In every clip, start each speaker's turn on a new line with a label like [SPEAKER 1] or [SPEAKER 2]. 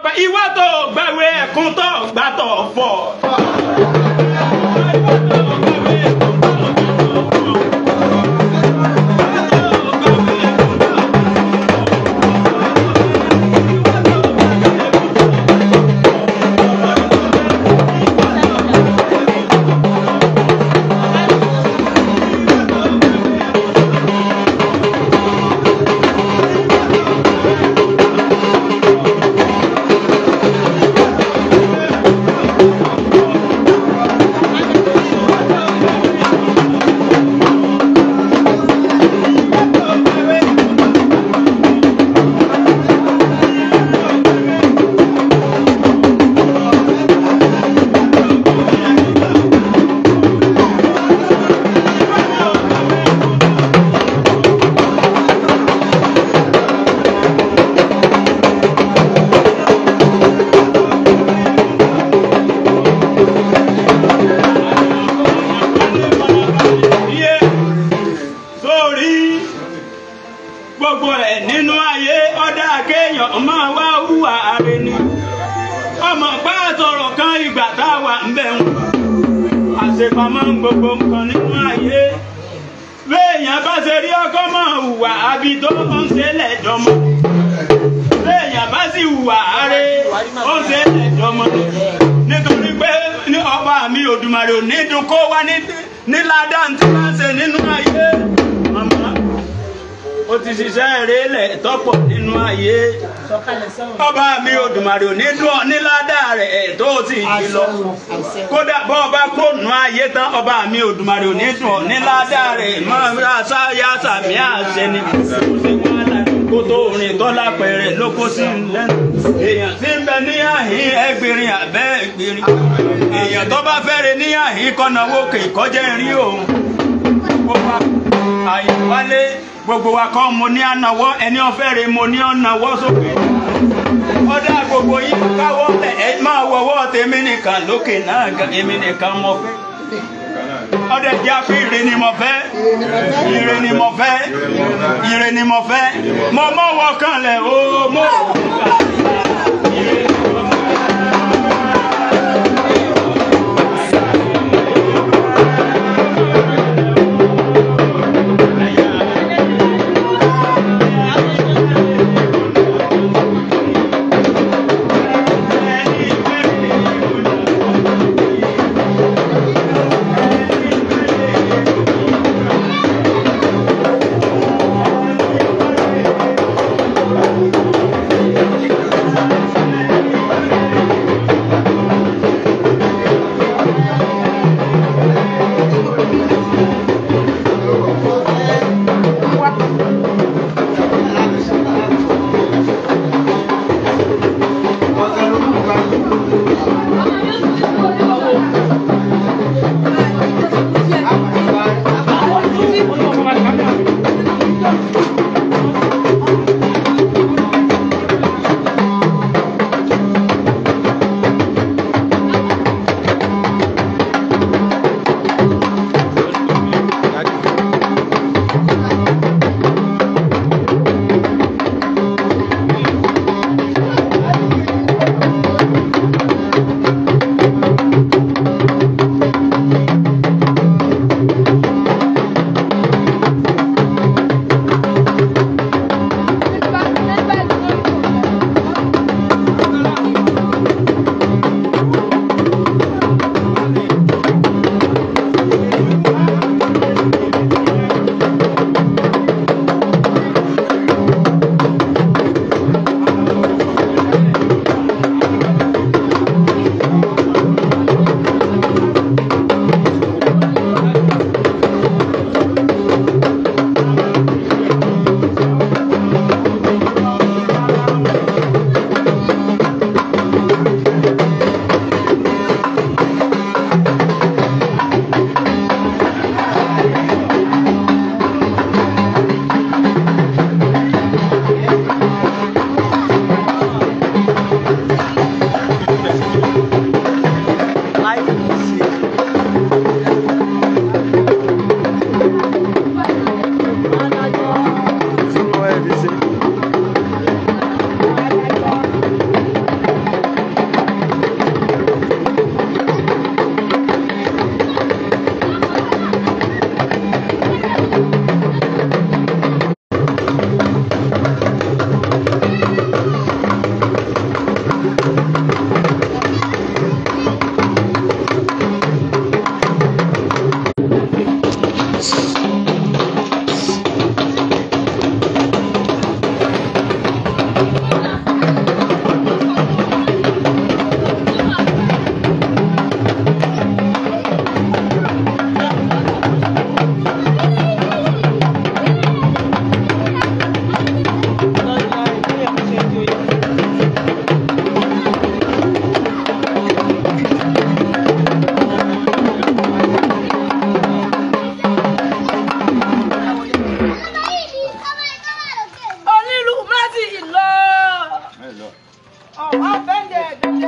[SPEAKER 1] Pé ìwọ tó gbàwé ẹ̀kún tó gbà tó fọ̀. Gbogbo ẹ̀ nínú ayé ọ̀dà kéèyàn máa wá hùwà ààrẹ ni. Ọmọ bá sọ̀rọ̀ kan ìgbà tá a wà ń bẹ̀ wọ́n. Àṣepamọ́ gbogbo nǹkan nínú ayé. Béèyàn bá ṣe rí ọkọ máa hùwà àbí tó ń ṣe lẹ́jọ́mọ́. Béèyàn bá sì hùwà ààrẹ ó ń ṣe lẹ́jọ́mọ́. Nítorí pé ní ọba mi Òdùmarè ò ní dùn kó wá ní ládàá tí wọ́n ṣe nínú ayé. Màmá ó ti ṣiṣẹ́ eré tọ́pọ̀ nínú ayé. Ọba mi Òdùmarè ò ní dùn ọ́ ní ládàá rẹ̀ tó sì jí lọ. Kódà bọ́ ọba kó nù ayé tán ọba mi Òdùmarè ò ní dùn ọ́ ní ládàá rẹ̀ mọ́ sáyà sàmì àṣẹ ni. Kó tó rìn tọ́lá pẹ̀rẹ̀ ló kó sí lẹ́nu. Èèyàn tí ń bẹ ní àhín ẹgbẹ̀rin àbẹ́ ẹgbẹ̀rin. Èèyàn tó bá fẹ́rẹ̀ ní àhín kọ́nàwó kè kọjá rí òun. Àyíwálé gbogbo wa kọ́ mo ní ànáwọ́ ẹni ọ̀fẹ́ rẹ̀ mo ní ọ̀nàwọ́ sókè. Ọ̀dà gbogbo yìí káwọ́ lẹ̀ ẹ máa wọwọ́ tèmi nìkan lókè náà èmi nìkan mo fẹ́. Ọ̀dà ìjà pé ire ni mo fẹ́, ire ni mo fẹ́, ire ni mo fẹ́. Mo mọ̀wọ́ kan lẹ̀ o mo.
[SPEAKER 2] Thank you.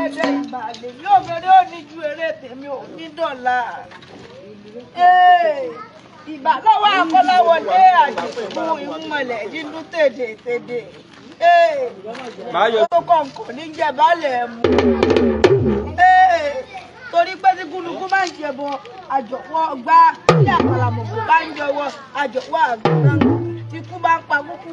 [SPEAKER 2] Ẹsẹ̀ ìbàlẹ̀ yóò fẹ́rẹ́ ó ní ju eré tèmi ò ní dọ̀la. Ìbà lọ́wọ́ Akọ́láwọlé àjẹkù ìmọ̀lẹ̀ nínú tèdè tèdè. Ó kọ̀ǹkọ̀ ní jẹ baálẹ̀ mu. Torí pé tí gúnugún bá ń jẹbọ àjọwọ́ gbá ní àkàlàmọ̀gbò bá ń jọwọ́ àjọwọ́ àgbọ̀n ikú bá ń pa kúkú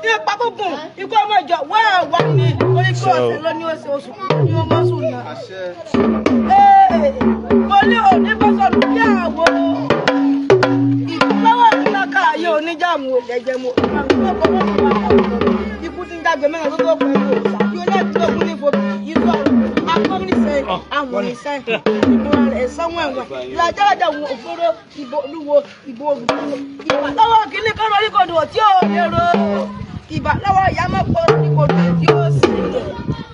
[SPEAKER 2] ní pa kúkú ikú ọmọ ìjọ wẹ́ẹ̀wá ni orí pé ọ̀sẹ̀ ló ní oṣù oṣù ní ó mọ́ sùn náà. Mo ní òní bọ́sọ̀lù kí àwọ̀ ìlọ́wọ́ ìlọ́ka ayé oníjàmù òlẹ̀jẹ̀mù ikú tí ń jágbe mẹ́rin tó tó pẹ̀lú òòṣà kí ó lẹ́ẹ̀dí lógún ní fòbí yìí sọ̀rọ̀ akọ́mínísẹ́ amúnisẹ́ ìmúra rẹ̀ sánwó ẹ̀wọ̀n ìlàjàjà wọn òfóró ìbò olúwo ìbò olúwo ìbà lọ́wọ́ kìíní kan lórí kodò tí ó lérò ìbà lọ́wọ́ ìyá mọ́pọ̀ lórí kodò tí ó sì lè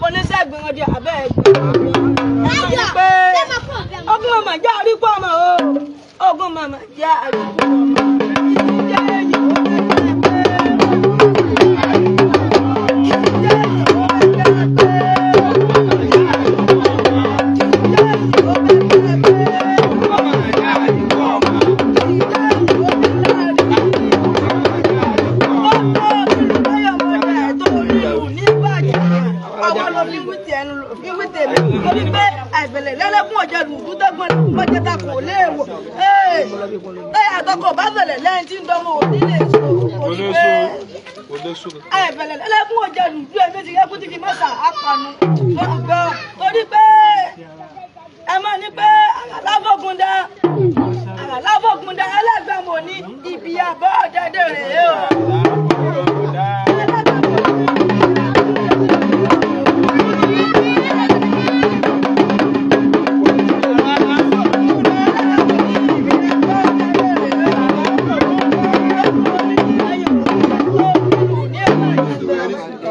[SPEAKER 2] oníṣẹ́ gbìyànjú abẹ́ ẹ̀gbẹ́ pé ogun màmá jẹ́ àríkú ọmọ o ogun màmá jẹ́ àríkú ọmọ ìjẹ́ èyí ó fẹ́ pé ìjẹ́ èyí ó fẹ́ pé. Lẹ́lẹ́kùn ọ̀jẹ̀ lùdú dọ́gbọ́n lọ́jọ́ ta kò léèwọ̀. Ẹ àtọkọ̀ bá bẹ̀rẹ̀ lẹ́yìn tí ń dánwò nílé èso orí pé ẹ̀bẹ̀lẹ̀ lẹ́lẹ́kùn ọ̀jẹ̀ lùdú ẹ̀mí ti yẹ kó ti fi mọ́sà apanu torí pé ẹ máa ní pé àràláfọ̀gúndà àràláfọ̀gúndà ẹlẹ́gbẹ̀mọ̀ ní ibi àbọ̀ ọ̀dẹ́dẹ̀ rèé o.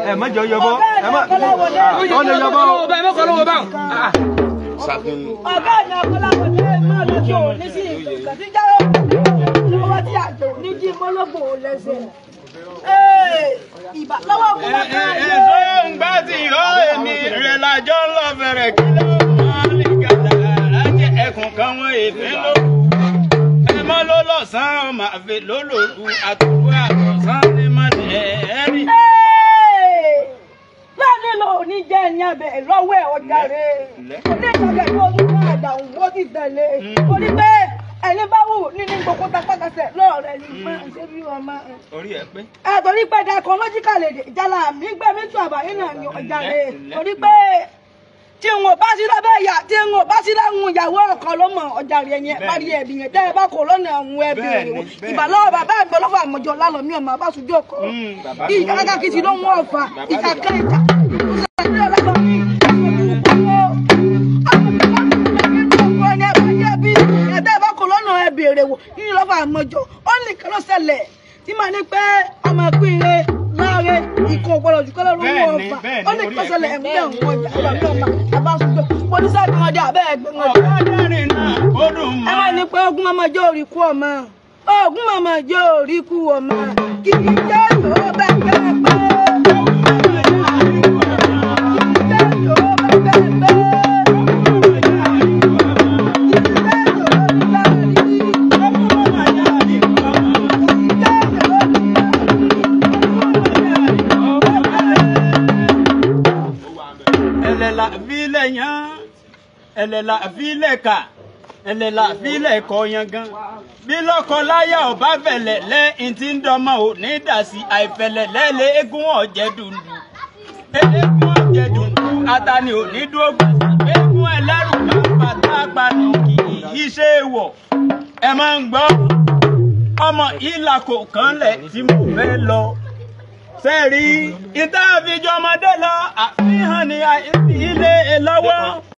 [SPEAKER 3] Ẹ má jọ yọbọ ẹ má ọ lè yọbọ
[SPEAKER 4] ẹ má kọ́ lọ́wọ́ báwọn.
[SPEAKER 2] Ọ̀gá mi Akọ́láwọlé máa lọ sí òní sí ìgbà tí jáwọ́ lọ́wọ́ tí àjò ní jí mọ́lọ́gbò lẹ́sẹ̀. Ìbà lọ́wọ́ kúlọ̀ káàdé.
[SPEAKER 1] Èso ń gbá tí ó èmi rẹ̀ lájọ́ ń lọ fẹ̀rẹ̀ kí ló máa ní gàdá lájẹ́ ẹkùn kan wọ́n èéfín ló. Ẹ mọ́ ló lọ́sàn-án máa fi lólòlù àtòkù àtọ̀sán ní má ní ẹ̀ẹ́rì.
[SPEAKER 2] Láàrin lọ òní jẹ́ ẹni abẹ lọ́wọ́ ẹ̀ ọjà rẹ̀. Òní ìjọba ìlú ọdún náà àdàhùn bó ti tẹ̀lé. Torí pé ẹni bá wù nínú gbogbo tapátasẹ̀ lọ́ọ̀rẹ́ ni máa ń ṣe bí wọn máa ń.
[SPEAKER 1] Orí ẹ pé.
[SPEAKER 2] Ẹ torí pé dakọ̀ lọ́jíkà lè dè jálá mi gbé mi tún àbáyé náà ní ọjà rẹ̀. Torí pé tí n ò bá sí lábẹ́ ìyá tí n ò bá sí láwọn ìyàwó ọkọ ló mọ ọjà rẹ̀ yẹn bá rí ẹbí yẹn tẹ́ ẹ bá kò lọ́nà àwọn ẹbí rẹ̀ wò. Ìbàlọ́wọ́ bàbá mi ọlọ́fà àmọ́jọ lálọ́ mi ọmọ abáṣojú ọkọ. Ìkà kàkìtì ló ń wọ́n ọ̀fà ìkà kẹta. Tí màá ní pé ọmọ ẹkú ire láre ikọ̀ ọ̀gbọ́dọ̀ jù kọ́lọ́ lówó ọ̀fà ó ní kọ́sẹ̀lẹ̀ ẹ̀mú dẹ̀ ń wọjà ọlọ́mọ ọmọ àbáṣojú pọlísà gbọ́ndé abẹ́ ẹgbẹ́ wọn.
[SPEAKER 1] Ọ̀gá dẹ́rìn náà ó dùn mọ́.
[SPEAKER 2] Ẹ má ní pé ogun màmá jẹ́ òrì kú ọmọ ogun màmá jẹ́ òrì kú ọmọ kì í jẹ́ yóò bẹ́ẹ̀ bẹ́ẹ̀ pé.
[SPEAKER 1] Ẹlẹ́la fílẹ̀ yán ẹlẹ́la fílẹ̀ kà ẹlẹ́la fílẹ̀ kọ yangan bí lọ́kọ láyà ọba fẹ̀lẹ̀ lẹ́yìn tí ń dọ́mọ ò ní dàsí àìfẹ̀lẹ̀ lẹ́lẹ̀ eégún ọ̀jẹ̀ dùndù eégún ọ̀jẹ̀ dùndù atani ò ní dúró gbàsí eégún ẹlẹ́rù bá ń bàtà gbanà kì í ṣe é wọ̀ ẹ máa ń gbọ́ ọmọ ìlà kò kán lẹ̀ tí mo fẹ́ lọ sẹ́ẹ̀rí ìta àfijọ́ ọmọdé lọ àfihàn ni ilé lọ́wọ́.